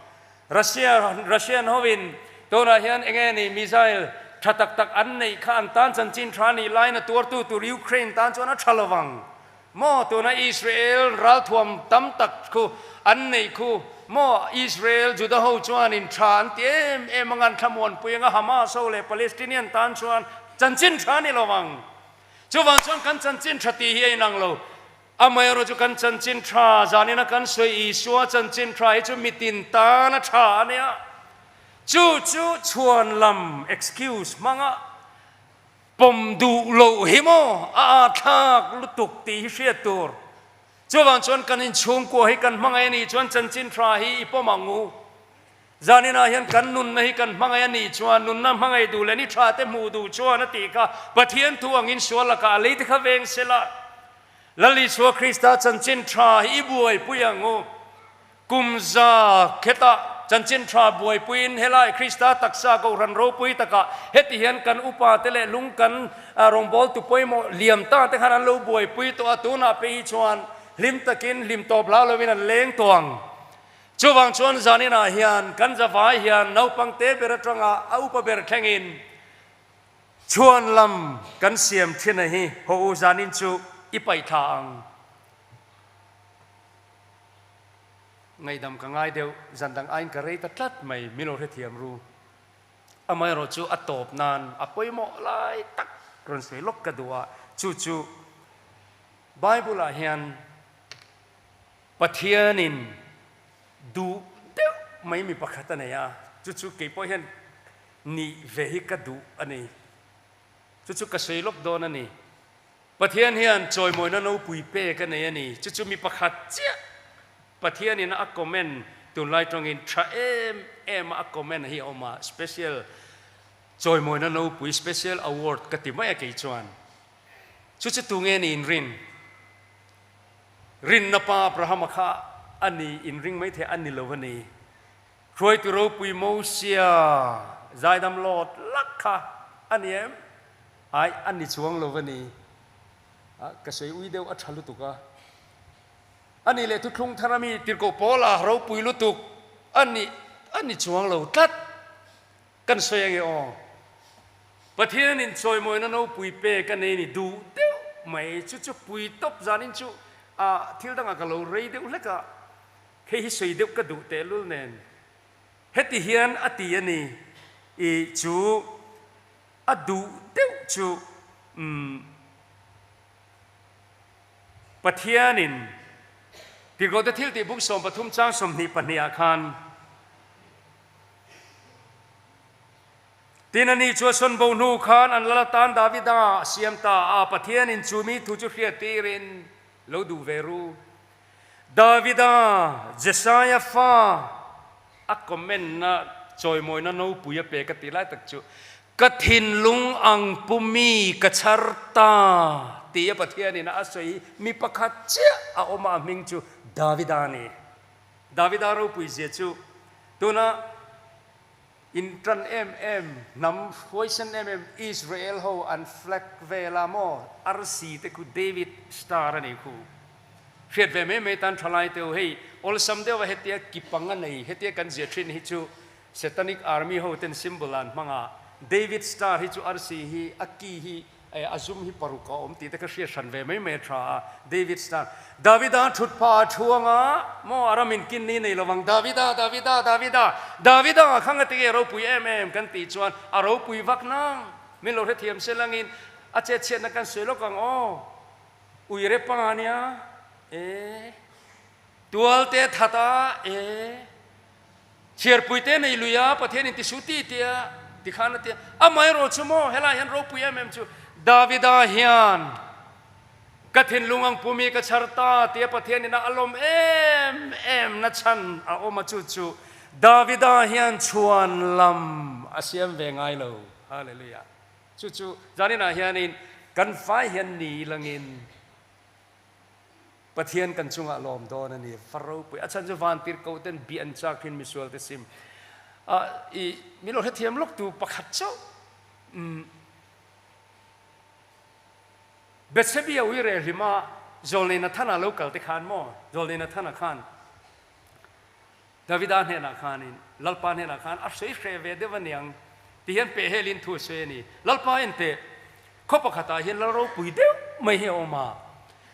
Russia, Russian hovin tunah hian eng nge ni missile tha tak tak an neih kha an tan chanchin tha nih laiin a tuartu tur Ukraine tan chuan a tha lo vang. Maw tuna Israel ralthuam tam tak khu an neih khu maw Israel Juda ho chuanin tha an ti em em ang an thlamuanpui anga Hamas ho leh Palestinian tan chuan chanchin tha ni lo ang. Chuvang chuan kan chanchin tha tih hi a inang lo. Amaherawh chu kan chanchin tha zanina kan sawi Isua chanchin tha hi chu mitin tana tha a nia. Chu chu chhuan lam excuse hmanga Pawm duh loh hi maw a âthlâk lutuk tih hi hriat tur. Chuvang chuan kan inchhungkua hi kan hmangaih a nih chuan chanchin tha hi i pawm ang u. Zaninah hian kan nunna hi kan hmangaih a nih chuan nunna hmangaih duh leh ni tha te hmuh duh chuan a tih kha Pathian thu angin sual lakah a lei te kha veng sela. Lal Isua Krista chanchin tha hi i buaipui ang u. Kum za khetah chanchin tha buaipuiin helai Krista taksa Kohhran ropui takah heti hian kan upa te leh lung kan rawngbawltu pawimawh liam ta te khan an lo buaipui tawh a, tunah pei hi chuan hlim takin hlim tawp hlau lovin an leng tawh ang. Chuvang chuan zaninah hian kan zavai hian naupang te ber atanga a upa ber thlengin chhuan lam kan siam thin a hi haw u zanin chu i paih thla ang. Ngaihdam ka ngai deuh, zan dang aiin ka rei ta tlat mai, min lo hrethiam ru. Amaherawh chu a tawp nan a pawimawh lai tak rawn sawi lawk ka duh a, chu chu Bible ah hian Pathianin duh deuh mai mi pakhat a nei a, chu chu keipawh hian nih ve hi ka duh a ni. Chu chu ka sawi lawk dawn a ni. Pathian hian chawimawina nopui pek a nei a ni. Chu chu mi pakhat chiah Pathianin a comment tunlai tawngin tha em em a a comment hi a awm a, special chawimawina nopui, special award ka ti mai a kei chuan. Chu chu tunge ni inrin? Rinna pa Abrahama kha a ni inring maithei a ni lo a ni. Hruaitu ropui Mosia zaidam lawt lak kha a ni em? Ai, a ni chuang lo a ni. A, ka sawi ui deuh a tha lutuk a. A nih leh thuthlung thar ami tirhkoh Paula ropui lutuk a ni, a ni chuang lo tlat. Kan sawi ange aw. Pathianin chawimawina nopui pek a nei ni duh deuh mai. Chu chu pui tawp zanin chu a thil dangah ka lo rei deuh hlek a. Hei hi sawi deuh ka duh tehlul nen. Heti hian a ti a ni, I chu a duh deuh chu umm Pathianin Tirhkohte thiltih buk 13 chang 22 ah khan Tin ani chu a sawn bo hnu khan an lal atan Davida a siam ta a, Pathianin chu mi thu chu hriattirin lo duh ve ru. Davida, Jesaia fa a comment na chawimawina nopui a pe ka tih lai tak chu, Ka thinlung ang pu mi ka chhar ta tih a Pathianin a sawi mi pakhat chiah a awm a, a hming chu Davida a ni. Davida ropui zia chu tuna In tan em em, hnam huaisen em em Israel ho an flag vel a maw? Arsi te khu David star a nih khu. Hriat ve mai mai tan thalai te u hei awlsam deuh a hetia kipang a nei hetia kan zia thin hi chu Satanic army ho ten symbol an hmang a David star hi chu arsi hi a ki hi A zum hi paruk a awm tih te ka hriat hran ve mai mai a tha a, David star. Davida thut pah a thuang a, maw a ram in kin ni nei lovang, Davida, Davida, Davida, Davida khang a ti e ropui em em kan tih chuan a ropui vak nang, min lo hrethiam se langin a chet chhiatna kan sawi lawk ang aw, ui re pa nia e, tual te that a e, chhiarpui te nei lui a, Pathian in ti su ti tia. Tikhan a ti a, Amaherawhchu maw, helai hian ropui em em chu Davida hian ka thinlung ang pumi ka chhar ta tia Pathian ina a lawm em em na chhan a awm a, chu chu Davida hian chhuan lam a siam ve ngai lo. Hallelujah. Chu chu zaninah hianin kan vai hian ni langin Pathian kan chungah lawm dawn a ni. Va ropui. A chhan chu vantirhkoh ten bia an chak hin misual te sim. Ah, i min lo hrethiam lawk tu pakhat chauh. Umm. Bethsebia ui reh hlima Zawlnei Nathana lo kal te khan maw? Zawlnei Nathana khan Davida hnenah khanin, Lalpa hnenah khan a sawi hreh ve deuh aniang ti hian pehhelin thu a sawi a ni. Lalpa en teh, khaw pakhatah hian lal ropui deuh mai hi a awm a,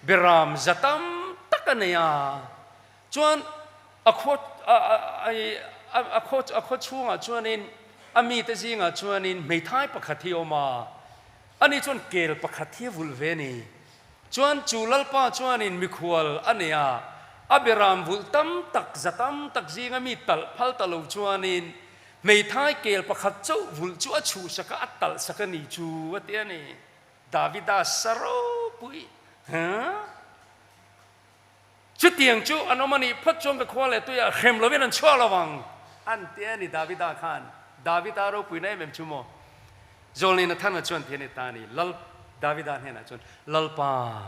beram za tam tak a nei a, chuan a khaw a khaw a khaw chhungah chuanin a mite zingah chuanin hmeithai pakhat hi a awm a, ani chuan kel pakhat hi a vulh ve a ni. Chuan chu Lalpa chuanin mikhual a nei a, a beram vulh tam tak, za tam tak zinga mi talh phal ta lo chuanin hmeithai kel pakhat chauh vulh chu a chhuhsak a, a talhsak a ni chu a ti a ni. Davida sa ropui huh? Chutiang chu an awm a nih phawt chuan ka khua leh tuiah hrem lovin an chhuak lo vang an ti a ni Davida khan. Davida ropuina em em chu maw? Zawlnei Nathana chuan ti a ni ta a ni. Lal Davida hnenah chuan, Lalpa,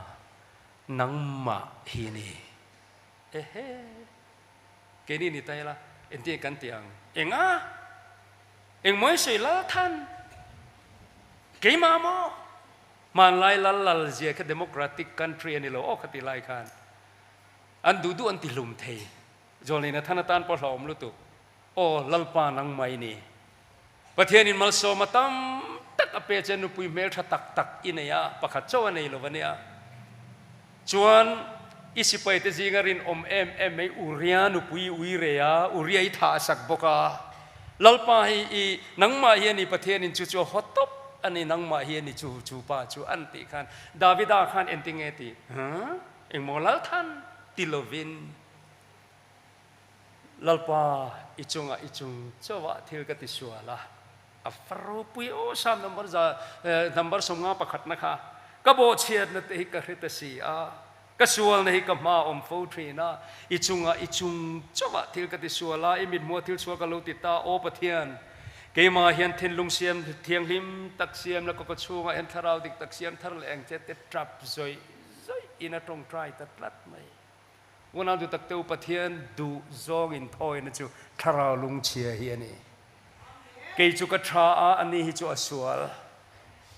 nangmah hi ni. Ehe! Keini ni ta ila, engtin kan ti ang? Enga? Engmaw i sawi Lalthan? Keimah maw? Hmanlai lal lal zia kha democratic country a ni lo aw kha ti lai khan an duh duh an ti hlum thei. Zawlnei Nathan atan pawh hlauhawm lutuk. Aw Lalpa nang mai ni. Pathianin malsawma tam tak a pe che nupui hmeltha tak tak i nei a, pakhat chauh a nei lo a nia. Chuan i sipai te zinga rinawm em em mai Uria nupui i ui re a, Uria i thah a sak bawk a. Lalpa hi i nangmah hi a ni Pathianin chu chu a haw tawp a ni nangmah hi a ni chu chu pa chu an tih khan Davida khan engtinge tih? Huh? Engmaw Lalthan ti lovin Lalpa i chungah i chung chauhah thil ka ti sual a, a va ropui aw Psalm number za number 51 na kha ka bawhchhiatna te hi ka hre ta si a, ka sualna hi ka hma awm fo thin a, i chungah i chung chauhah thil ka ti sual a, i mithmuha thil sual ka lo ti ta, aw Pathian, keimah hian thinlung siam thianghlim tak siam la ka kawchhungah hian thlarau dik tak siam thar leh ang che te tap zawih zawih in a tawngtai ta tlat mai. Unau duh tak te u, Pathian duh zawng in thawina chu thlarau lungchhia hi a ni. Kei chu ka tha a, ani hi chu a sual.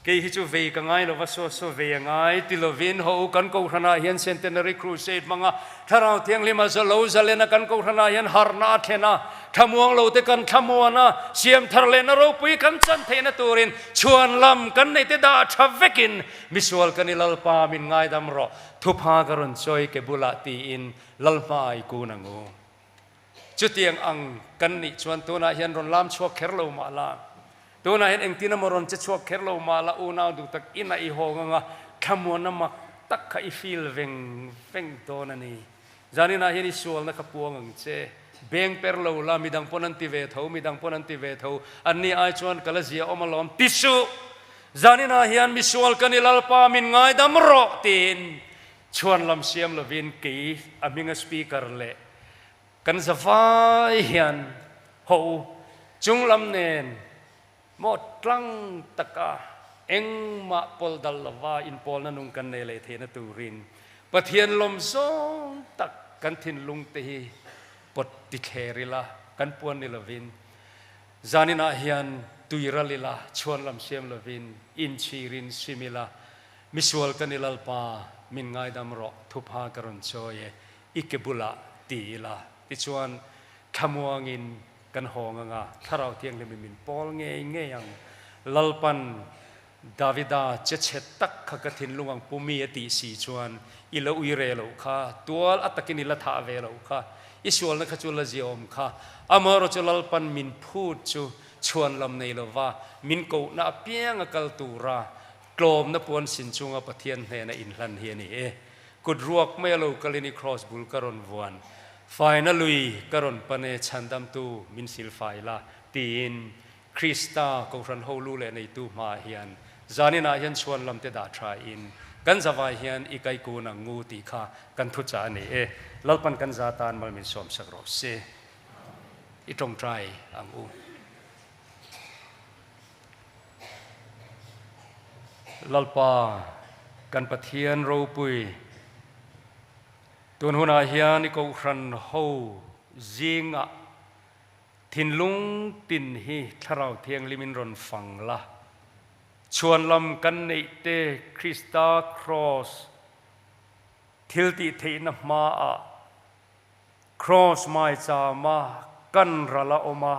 Kei hi chu vei ka ngai lova, saw saw vei a ngai ti lovin haw u, kan Kohhranah hian Centenary Crusade hmanga Thlarau Thianghlim a zalo zalen a, kan Kohhranah hian harhna a thlen a, thlamuang lo te kan thlamuan a, siam thar lehna ropui kan chan theihna turin chhuan lam kan nei te dah tha vekin misual kan i Lalpa min ngaidam rawh. Thupha ka rawn chawi ke bulah tiin Lalhma ai kun ang u. Chutiang ang kan nih chuan tunah hian rawn lam chhuak kher lo mah la, tunah hian engtin emaw rawn che chhuak kher lo mah la, unau duh tak inah i hawng anga thlamuanna mak tak kha i feel veng veng dawn a ni. Zaninah hian i sualna kha puang ang che. Beng per lo la, midang pawn an ti ve tho, midang pawn an ti ve tho, anni ai chuan ka la zia awm alawm ti suh. Zaninah hian misual ka ni Lalpa min ngaidam rawh tiin chhuan lam siam lovin kei a hminga speaker leh kan zavai hian haw u chunglam nen maw tlang taka engmah pawl dal lova inpawlna nung kan nei leh theihna turin Pathian lawm zawng tak kan thinlung te hi pawt ti thler ila kan puan ni lovin Zaninah hian tui ral ila, chhuan lam siam lovin inchhirin sim ila, misual ka ni Lalpa, min ngaidam rawh, thupha ka rawn chawi e, i ke bulah ti ila. Tichuan, thlamuangin kan hawng anga, Thlarau Thianghlimin min pawl ngei ngei ang. Lalpan Davida che chhe tak kha ka thinlung ang pu mi a tih si chuan i la ui re loh kha, tual a takin i la thah ve loh kha, i sualna kha chu la ziaawm kha, amaherawh chu Lalpan min phut chu chhuan lam nei lova min kohna apiang a kal tura tlawmna puan sin chunga Pathian hnena inhlan hi a ni e. Kut ruak mai a lo kalin i kraws bul ka rawn vuan, faina lui ka rawn pan e, chhandamtu min silfai la, tiin. Krista Kohhran ho lu leh neitu hmaah hian zaninah hian chhuan lam te dah tha in kan zavai hian i kai kun ang ngu tih kha kan thuchah a ni e. Lalpan kan za tan mal min sawm sak rawh se. I tawngtai ang u. Lalpa kan Pathian ropui tun hunah hian i Kohhran ho zingah Thinlung tin hi Thlarau Thianghlimin rawn fang la. Chhuanlam kan neih te Krista Kraws thil tih theihna hmaah Kraws maichama kan ral a awm a,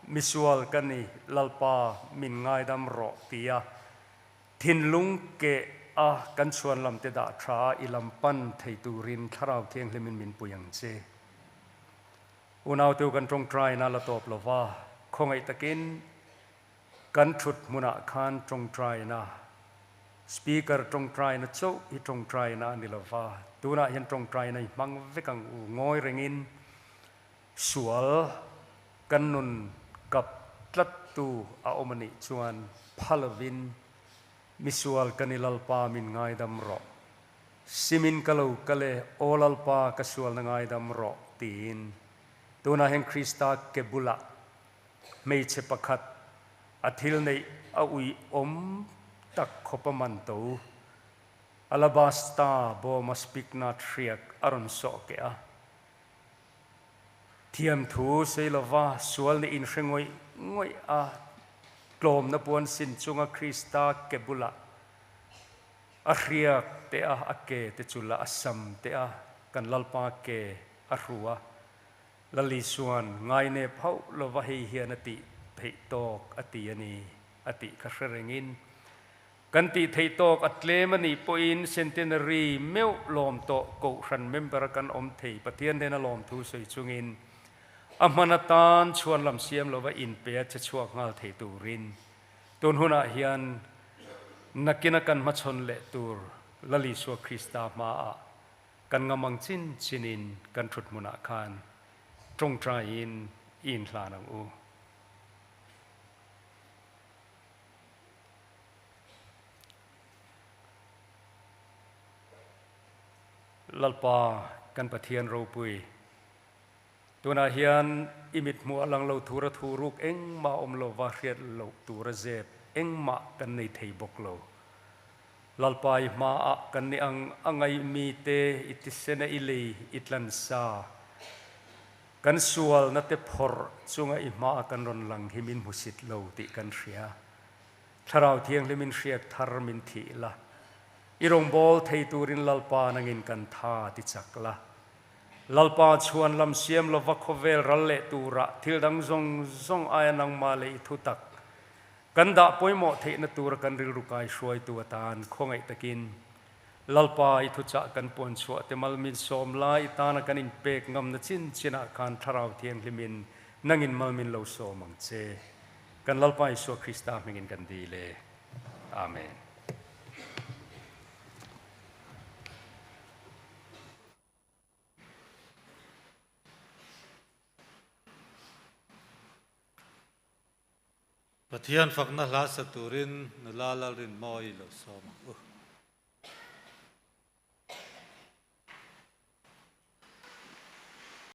misual ka ni Lalpa min ngaidam rawh tia thinlung keh a kan chhuanlam te dah tha a i lam pan thei turin Thlarau Thianghlimin min pui ang che. Unauteu kan tawngtaina la tawp lo va, khawngaih takin kan thut hmunah khan tawngtaina, speaker tawngtaina chauh hi tawngtaina a ni lo va, tunah hian tawngtaina i hmang vek ang u, ngawi rengin sual kan nun kap tlattu a awm a nih chuan pha lovin misual kan i Lalpa min ngaidam rawh. Simin ka lo kal e, Aw Lalpa, ka sualna ngaidam rawh, tiin. Tunah hian Krista ke bulah hmeichhe pakhat a thil neih a ui awm tak khawp a man to. Alabasta bawma spiknat hriak a rawn sawh keh a. Thiamthu sei lova sual nih inhre ngawih ngawih a tlawmna puan sin chunga Krista ke bulah A hriak te a, a ke te chu la a sam te a, kan Lalpa ke a hru a. Lali chuan ngainep hauh lova hei hian a tih theih tawk a ti a ni a tih kha hre rengin, kan tih theih tawk a tlem a nih pawhin Centenary meuh lawm tawh Kohhran member a kan awm thei Pathian hnena lawmthu sawi chungin a hman atan chhuan lam siam lova inpe a che chhuak nghal thei turin Tun hunah hian nakina kan hmachhawn leh tur Lal Isua Krista hmaah kan ngam ang chin chinin kan thut hmunah khan tawngtaiin i inhlan ang u. Lalpa kan Pathian ropui. Tunah hian i mithmuh a lang lo thura thu ruk engmah awm lo va hriat loh tura zep engmah kan nei thei bawk lo. Lalpa i hmaah kan ni ang a ngaihmite i tisena i lei i tlansa kan sualna te phawrh chunga i hmaah kan rawn lang hi min hmusit lo tih kan hria. Thlarau Thianghlimin hriat thar min thih la, i rawngbâwl thei turin Lalpa nangin kan tha ti chak la. Lalpa chhuan lam siam lova khawvel ral leh turah thil dang zawng zawng aia nangmah leh i thutak kan dah pawimawh theihna tura kan rilru kai hruaitu atan khawngaih takin Lalpa i thuchah kan puan chhuah te mal min sawm lai i tana kan inpek ngamna chin chinah khan Thlarau Thianghlimin nangin mal min lo sawm ang che. Kan Lalpa Isua Krista hmingin kan dil e. Amen. Pathian fakna hla sa turin nula Lalrinmawii lo sawm ang u.